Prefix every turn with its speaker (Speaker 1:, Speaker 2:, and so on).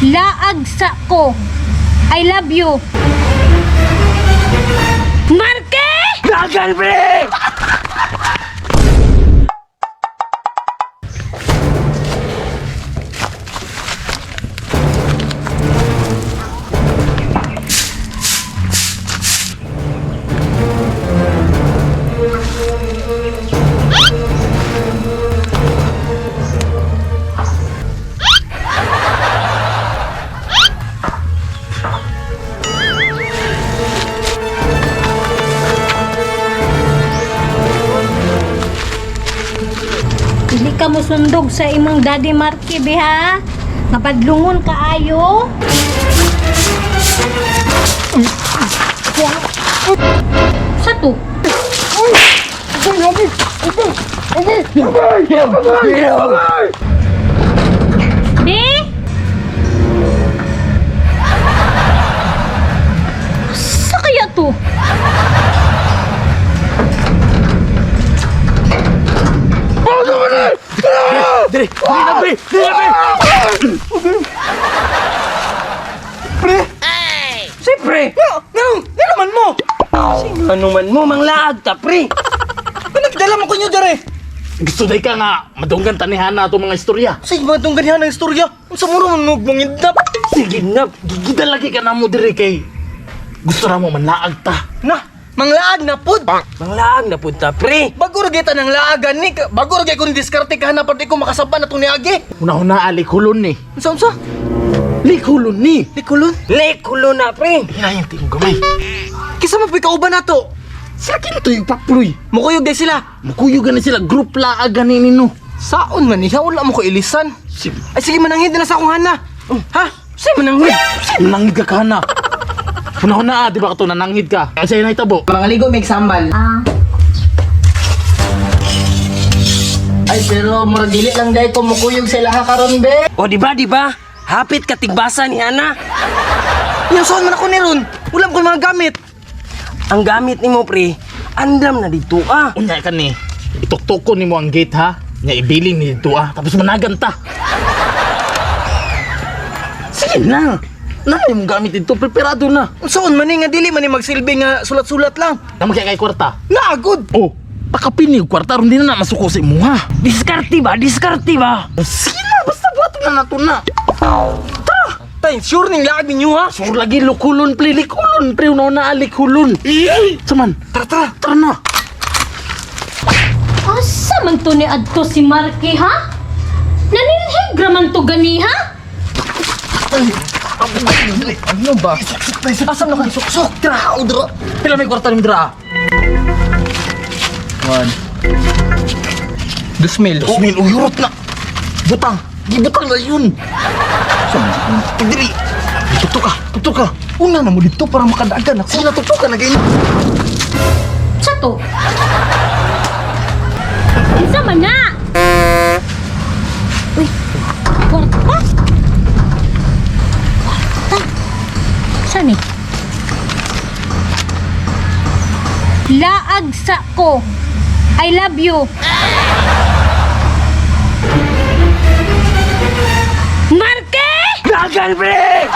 Speaker 1: Laag sa ko. I love you. Marke!
Speaker 2: Dagan, pre!
Speaker 1: Dili ka mosundog sa imong daddy Marke, be ha? Napadlungon ka ayo. Sa to? Be? Sa kaya to?
Speaker 2: Dire, dire na, pre! Dire na, pre!
Speaker 3: Pre!
Speaker 2: Siyempre!
Speaker 3: Nga, nga naman mo!
Speaker 2: Ano man mo, manglaag ta, pre!
Speaker 3: Nagdala mo ko nyo dere!
Speaker 4: Gusto day ka nga, madunggan tanihan na itong mga istorya.
Speaker 3: Sige ba itong ganihan ng istorya? Ang sa muro man mangindap!
Speaker 4: Sige na, gigida lagi ka na mo dire kay. Gusto na mo manlaag ta.
Speaker 3: Na! Manglaag na pud!
Speaker 2: Manglaag na punta, pre!
Speaker 3: Bago ra gyud ng laagan ni, bago ra gyud ko ni diskarte ka na di ko makasaba na itong niagi.
Speaker 4: Una-una, likulon ni.
Speaker 3: Unsa unsa?
Speaker 4: Likulon ni.
Speaker 3: Likulon?
Speaker 2: Lekulo na, pre!
Speaker 4: Hinayin ti gamay.
Speaker 3: Kisa mo kauban na to?
Speaker 4: Sila kinto yung pakploy.
Speaker 3: Mukuyog day sila.
Speaker 4: Mukuyog gani sila, group laag gani nino.
Speaker 3: Saon man niya wala mo ko ilisan.
Speaker 4: Si,
Speaker 3: Ay sige mananghid na sa akong hana. Ha? Sige mananghid.
Speaker 4: si nanghid ka kana. Una-una, di ba ka to, nananghid ka? Kasi na itabo.
Speaker 5: Mga ligo, may sambal.
Speaker 1: Ah,
Speaker 5: Ay, pero murag dili lang dahil ko mukuyog sa ilaha karon be.
Speaker 2: O, di ba, di ba? Hapit katigbasa ni Ana.
Speaker 3: Nya saon man ako ni ron? Wala ko mga gamit.
Speaker 2: Ang gamit nimo, pre, andam na dito, ah.
Speaker 4: Unya ka ni, ituktok ko nimo ang gate ha. Nya ibilin ni dito ah, tapos managan ta. Sige na. Na yung gamit dito, preparado na.
Speaker 3: Unsaon man ni nga dili man ni magsilbi nga sulat-sulat lang.
Speaker 4: Naman kay kay kwarta.
Speaker 3: Naagod.
Speaker 4: Oh, pakapin yung kwarta ron di na na masuko sa imuha.
Speaker 2: Diskarte ba? Diskarte ba?
Speaker 4: Oh, sige na, basta buhaton na nato na.
Speaker 3: Tay, sure ning laag ninyo ha.
Speaker 4: Sur lagi lukulon pre, likulon pre, una na likulon. Saman,
Speaker 3: Tara tara.
Speaker 4: tara na.
Speaker 1: asa man to ni adto si Marke ha? Naninhig raman to gani ha?
Speaker 3: Ano ba? Asa na ko suksok? Tara, udro.
Speaker 4: Pila may kwarta ni dra?
Speaker 3: One. 2,000.
Speaker 4: 2,000 uyurot na. Butang, gibutang na yun. Dili. Tuktok ka, tuktok ka.
Speaker 3: Una na mo dito para makadagan ako.
Speaker 4: Sige na, tuktok ka na ganyan.
Speaker 1: Sa to? Unsa man na? Uy, kwarta? Kwarta? Saan eh? Laag sa ko. I love you. Marke!
Speaker 2: Dagan, pre!